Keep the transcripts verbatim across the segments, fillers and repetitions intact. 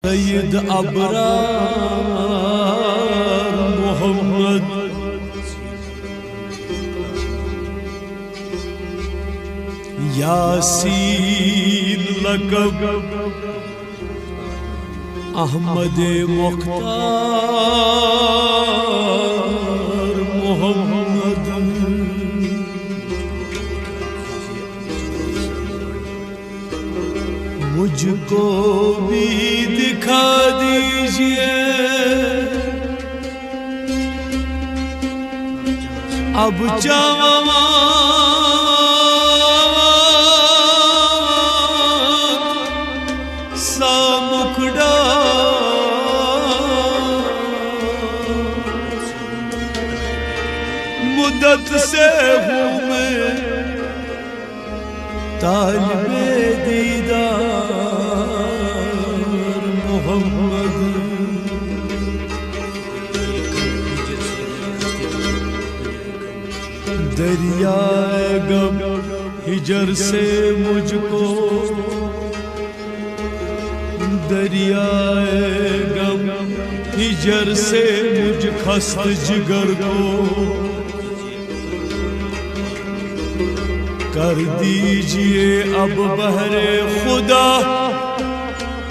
سید ابرار محمد، یاسین لقب احمد مختار محمد، مجھ کو بھی دکھا دیجیے۔ اب چاواں سا مکھڑا، مدت سے ہوں میں طالب دیدار محمد۔ دریائے غم ہجر سے مجھ کو، دریائے غم ہجر سے مجھ خست جگر کو کر دیجیے اب بہر خدا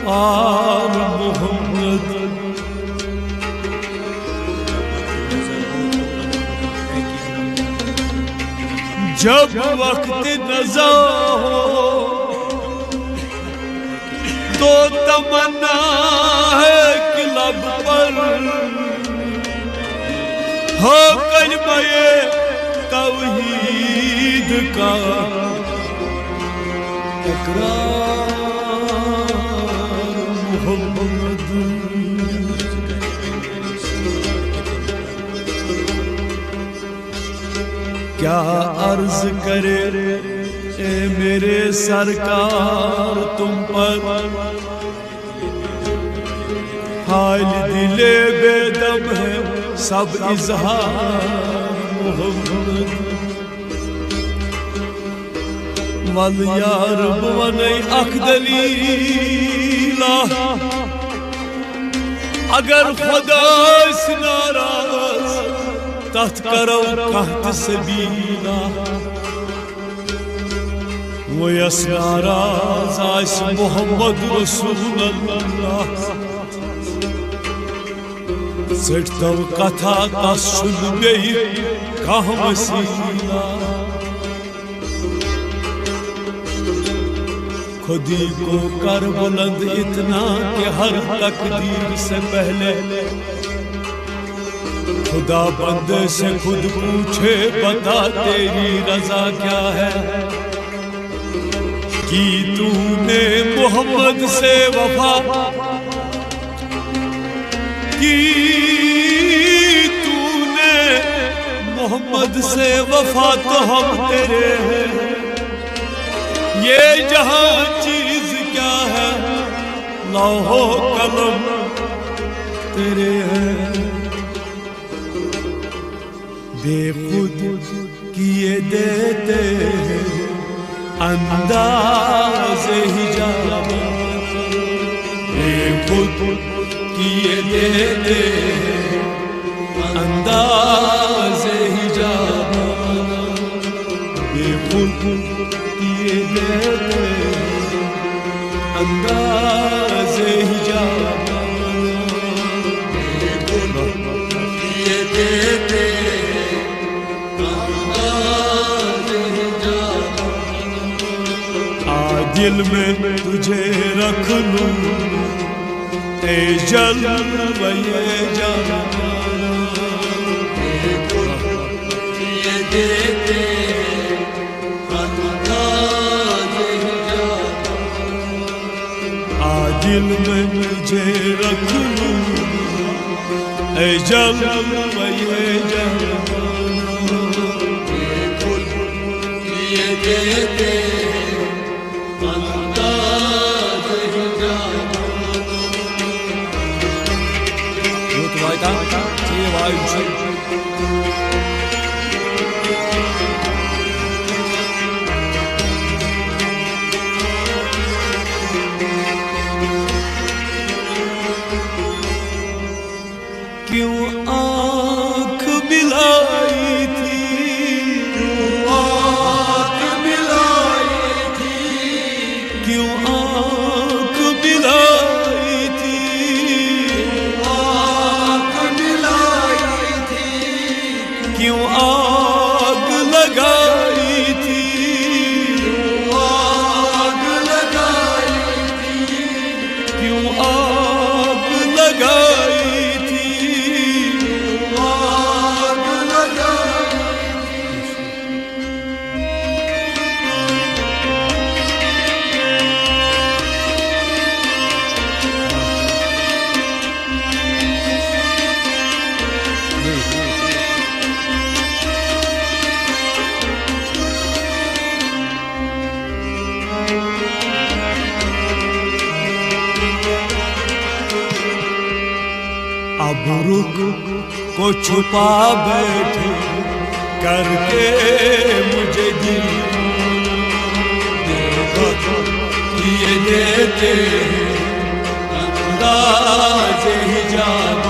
پار محمد۔ جب وقت نزا ہو تو تمنا ہے کہ لب پر ہو کلمہ توحید کا اقرار محمد۔ کیا عرض کرے اے میرے سرکار تم پر، حال دل بے دم ہے سب اظہار محمد۔ ول یار بہٕ وَنَے اکھ دٔلیٖلہ، اگر خۄدا آسہِ ناراض، تتھ کرو کانٛہہ تہِ سبیٖلہ۔ وۄنۍ یس ناراض آسہِ محمد رسول اللہ، ژٔٹۍ تو کتھا، تس چھُنہٕ بیٚیہِ کانٛہہ وسیلہ۔ خودی کو کر بلند اتنا کہ ہر تقدیر سے پہلے خدا بندے سے خود پوچھے، بتا تیری رضا کیا ہے؟ کی تو نے محمد سے وفا، کی تو نے محمد سے وفا تو ہم تیرے ہیں۔ یہ جہاں چیز کیا ہے، لوح و قلم تیرے ہیں۔ بے خود کیے دیتے ہیں انداز حجاب، بے خود کیے دیتے ہیں انداز حجاب، بے خود کیے دیتے ہیں انداز حجاب، بے خود کیے دیتے ہیں انداز حجاب۔ آ دل میں تجھے رکھ لوں، اے جلوہ جان، یہ دیتے انداز حجاب۔ آ دل میں تجھے رکھ لوں، اے جلوہ جان، یہ دیتے انداز حجاب۔ یوت واتان، ژےٚ یہِ وایُن چھُ۔ کیوں آنکھ ملائی تھی؟ کیوں آنکھ ملائی تھی؟ کیوں آنکھ ملائی تھی؟ کیوں آنکھ ملائی تھی؟ کیوں آگ لگائی تھی؟ کیوں آگ لگائی تھی؟ کیوں آگ لگائی تھی؟ کیوں آگ لگائی تھی؟ اب رخ کو چھپا بیٹھے کر کے مجھے دل، یہ دیتے ہیں انداز حجاب۔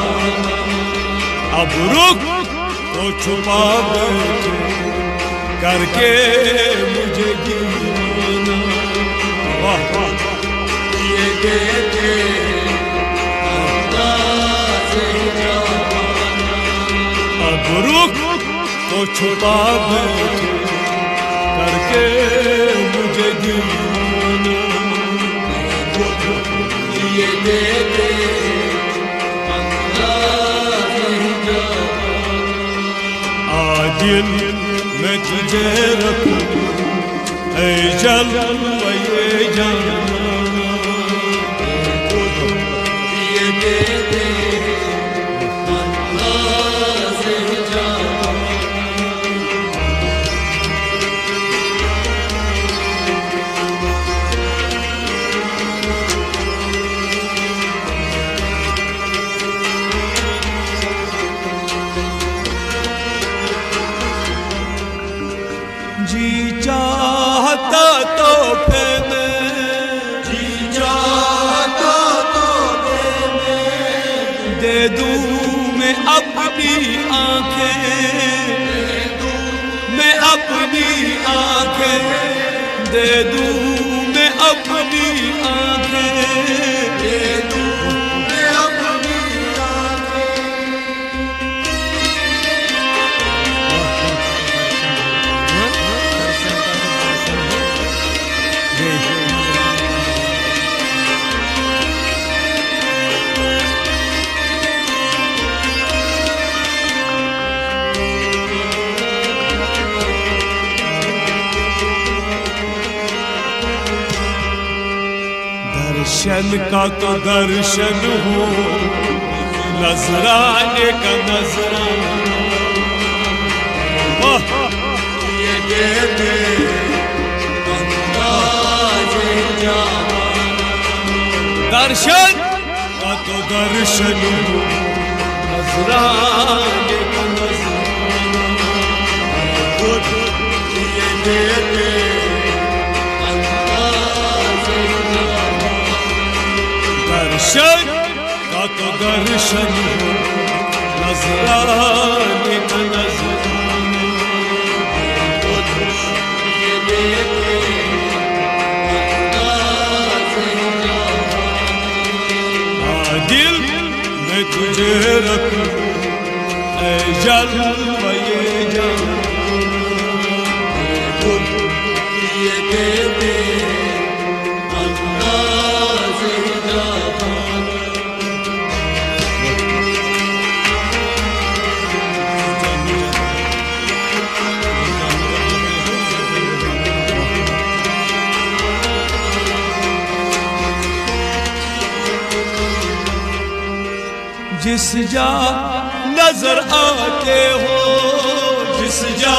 اب رخ کو چھپا بیٹھے کر کے مجھے دیوانہ۔ واہ، واہ۔ یہ دیتے انداز جوانہ۔ اب رخ کو چھپا بیٹھے کر کے مجھے دیوانہ۔ یہ دیتے انداز جوانہ۔ آ دل، میں تجھے رکھوں، اے جلوہ جان۔ یہ دیتے انداز جوانہ۔ جی چاہتا تحفے میں، جی چاہتا تحفے میں دے دوں میں اپنی آنکھیں، میں اپنی آنکھیں دے دوں، میں اپنی آنکھیں دے دوں، میں اپنی آنکھیں۔ درشن کا تو درشن ہو، نذرانے کا نذرانہ۔ واہ! درشن کا تو درشن ہو، نذرانے کا نذرانہ۔ درشن کا تو درشن ہو، نذرانے کا نذرانہ۔ آ دل، میں تجھے رکھوں، اے جلوہ جان۔ جس جا نظر آتے ہو، جس جا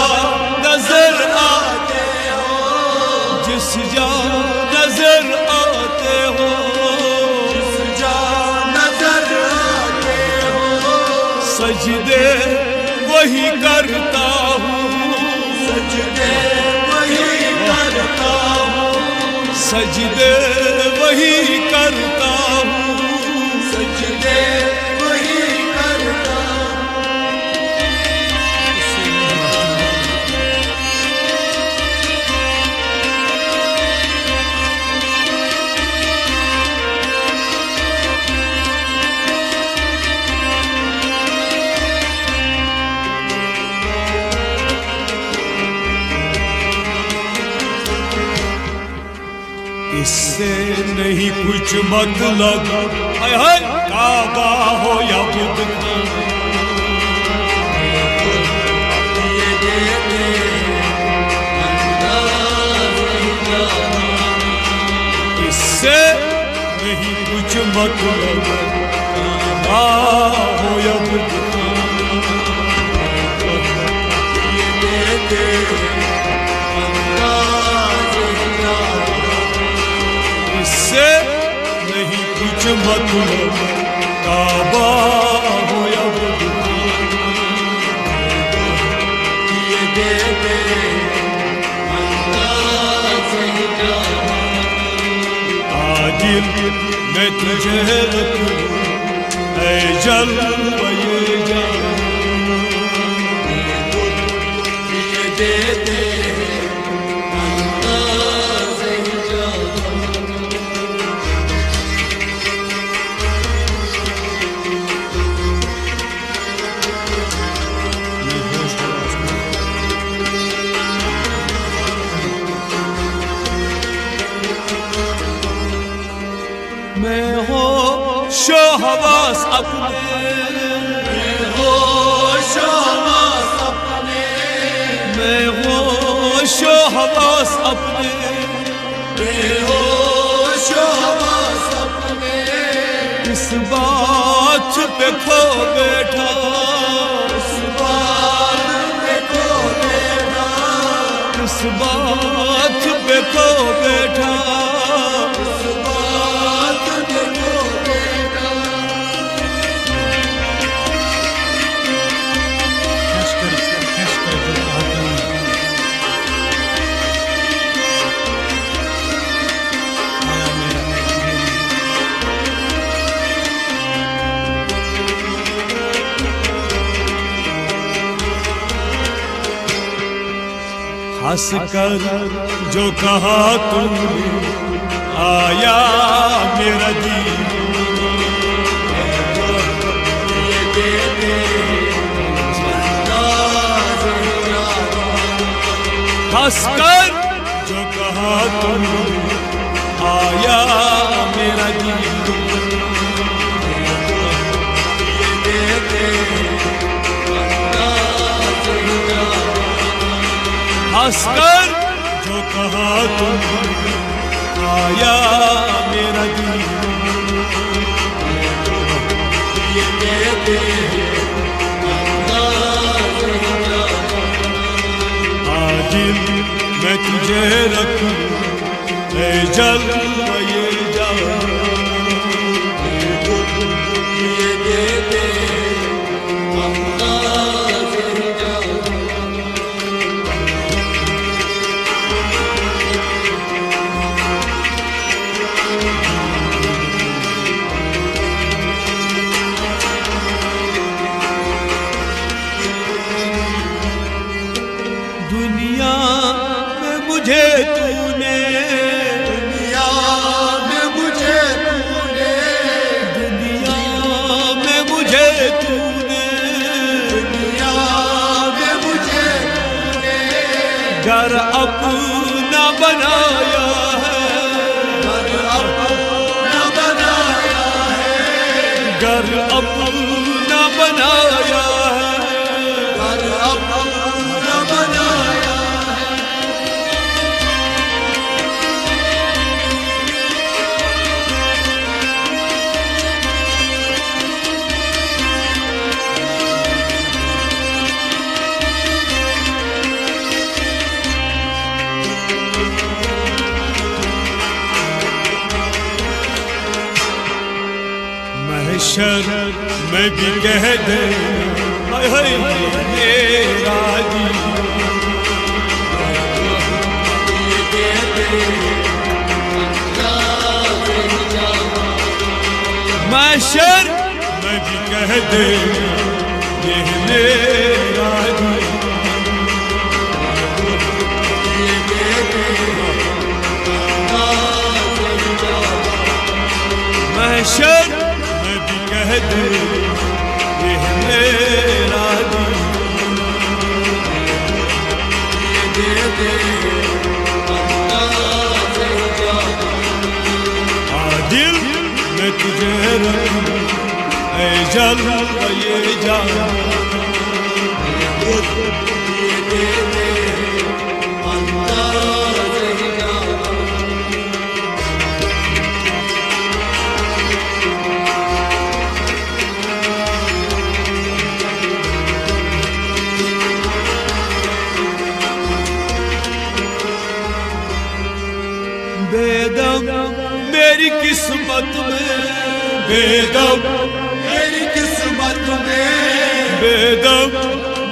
نظر آتے ہو، جس جا نظر آتے ہو، جس جا نظر آتے ہو، سجدے وہی کرتا ہوں، سجدے وہی کرتا ہوں، سجدے وہی کرتا ہوں، سجدے نہیں کچھ مطلب، ہائے ہائے، کعبہ ہو یا بت خانہ۔ اس سے نہیں کچھ مطلب، کعبہ ہو یا بت خانہ۔ اس سے نہیں کچھ مطلب، کعبہ ہو یا بت خانہ۔ عاجل میں تجھے رکھوں، اے جلوہ جان۔ میں ہوش و حواس اپنے، میں ہوش و حواس اپنے، میں ہوش و حواس اپنے، میں ہوش و حواس اپنے اس بات پہ کھو بیٹھا، اس بات پہ کھو بیٹھا، اس بات پہ کھو بیٹھا، اس بات پہ کھو بیٹھا۔ ہنس کر جو کہا تم نے، آیا میرا دین۔ ہنس کر جو کہا تم نے، آیا میرا دین۔ ہنس کر جو کہا تم نے، آیا میرا دین۔ عاجل میں تجھے رکھوں، اے جلوہ جان۔ دنیا میں مجھے تو نے، دنیا میں مجھے تو نے، دنیا میں مجھے تو نے، دنیا میں مجھے تو نے گھر اپنا بنایا ہے، گھر اپنا بنایا ہے، گھر اپنا بنایا ہے، گھر اپنا بنایا ہے۔ محشر میں بھی کہہ دے، ہائے ہائے میرا دین۔ محشر میں بھی کہہ دے، یہ میرا دین۔ محشر میں بھی کہہ دے، یہ میرا دین۔ تجھے رکھوں، اے جلوہ جان۔ بے دم میری قسمت میں، بے دم میری قسمت میں، بے دم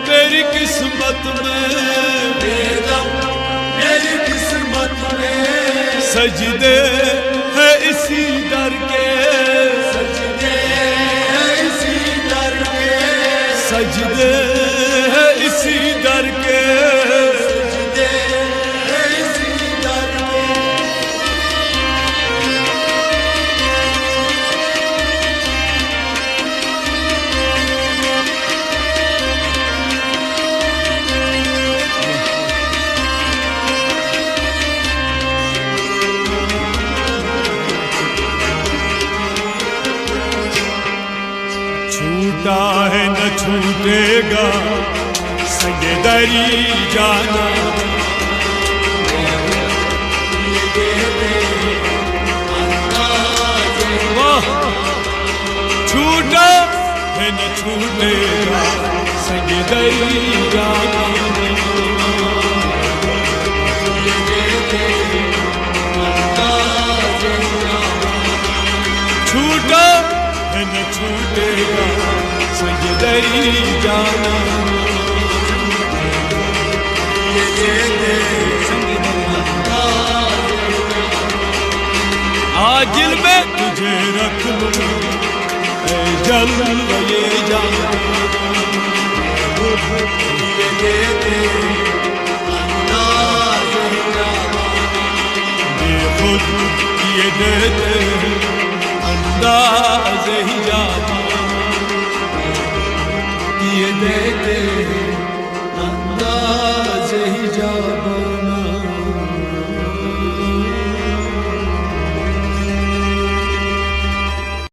میری قسمت میں، بے دم میری قسمت میں۔ سجدے ہیں اسی در کے، سجدے ہیں اسی در کے، سجدے ہیں اسی در کے، سجدے ہیں اسی در کے۔ چھوٹا ہے نہ چھوٹے گا سنگ دری جانا۔ واہ! چھوٹا ہے نہ چھوٹے گا سنگ دری جانا۔ چھوٹا ہے نہ چھوٹے گا سنگ دری جانا۔ آ دل میں تجھے رکھ لوں، اے جلوہ جان۔ بے خود یہ دیتے انداز ہی جانا۔